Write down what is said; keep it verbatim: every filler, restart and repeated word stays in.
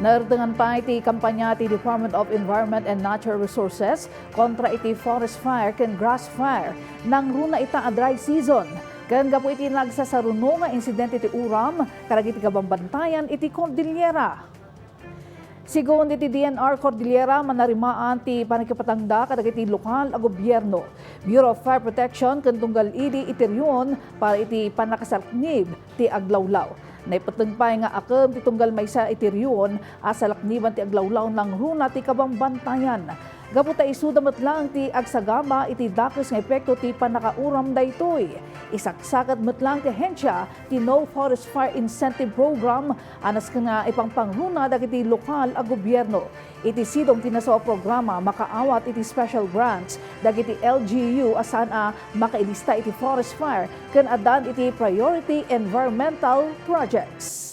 Naertengan pay ti kampanya ti Department of Environment and Natural Resources kontra iti forest fire ken grass fire. Nangruna ita a dry season, ken gapu iti nagsasaruno nga insidente ti uram kadagiti kabambantayan iti Cordillera. Sigun iti D N R Cordillera, manarimaan ti pannakipatangda kadagiti lokal a gobierno, Bureau of Fire Protection ken tunggal idi iti rehiyon para iti pannakasalaknib ti aglawlaw. Naipetteng pay nga akem ti tunggal maysa iti rehiyon a salakniban ti aglawlaw nangruna ti kabambantayan. Gapu ta isuda met laeng ti agsagaba iti dakes nga epekto ti pannakauram daytoy. Isaksakat met laeng ti ahensia ti No Forest Fire Incentive Program a nasken nga ipangpangruna dagiti lokal a gobierno. Iti sidong ti nasawa a programa, makaawat iti special grants dagiti L G U a saan a makailista iti forest fire ken addan iti priority environmental projects.